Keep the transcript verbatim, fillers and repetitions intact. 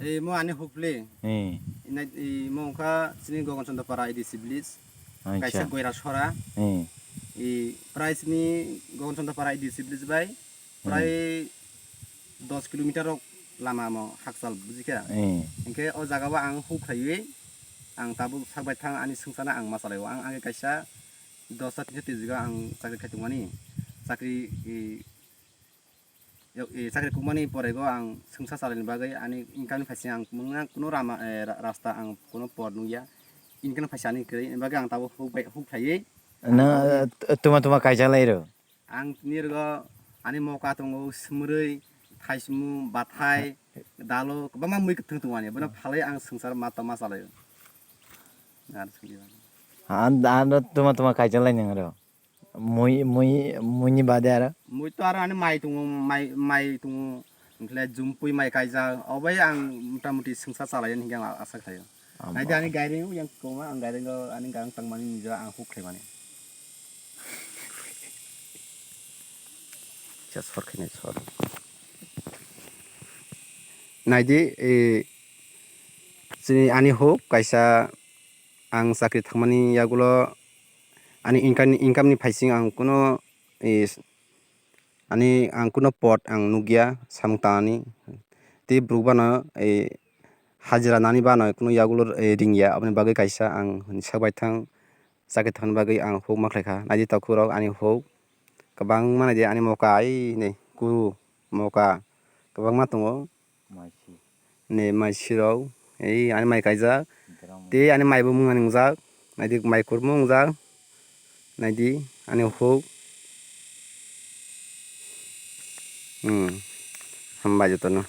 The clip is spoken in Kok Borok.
Imo ani hukli. Eh. Ina, imo wngkha chini Gogon Chondopara A D C village. Acha. Kaisa Goira Sora. Eh. I prai chini Gogon Chondopara A D C village bai prai dos kilometer rok lama mo hakchal, bujikha? Eh. Hinkhe o jaga o ang huk khlaiwi ang tabuk sak bai thang ani swngcharno ang ma chalai o. Ang age kaisa dosta tinsa twijwk ang chakri khai tongmani. Chakri, i, Yok, i, chakri kukmani porego ang swngsa chalaini bagwi ani income ni phaising ang mungna kuno rama, eh, ra-, rasta ang kuno por nukya. Income ni phaisa ani kwrwi, ni bagwi ang tabuk huk bai, huk khlaiwi. Nang, eh, t-, tuma tuma kaijak lai rw? Ang tini rwgo ani moka tongo, swmwrwi, thaismu, bathai, dalo, kwbangma mui kwthwng tongo ani. Bono phalwi ang swngchar ma tama chalaio. Ar swngdi. Ha, an, an tuma tuma kaijak lai nang rw? Mui, mui, muini bade aro? Mui to aro ani mai tongo, mai, mai tongo, wngkhe jumpui mai kaijak, obai ang mota moti swngsa chalaio hinkhe ang asa khlaio. Abo. Naidi ani gairing yang koma ang gairing o ani garang tangmani nija ang huk khlaimani. Cha sor khainai sor. Naidi, e, chini ani huk kaisa ang chakri thangmani yagulo ani income ni, income ni phaising ang kuno, eh, ani ang kuno pot ang nukya samung tangnani. Tei borok bano, eh, hajira nani bano kuno yagulo, eh, ringya, aboni bagwi kaisa ang hwnwi sak bai thang, chakri thangna bagwi ang huk ma khlaikha. Naidi takhuk rok ani huk kwbangma naidi ani moka ai ni kuru moka kwbangma tongo. Maisi. Ne maisi rok, ei ani mai kaijak. Dram. Tei ani mai bo mungani wngjak. Naidi mai kurmo wngjak. Naidi ani huk. Hmm. Hambai jotono.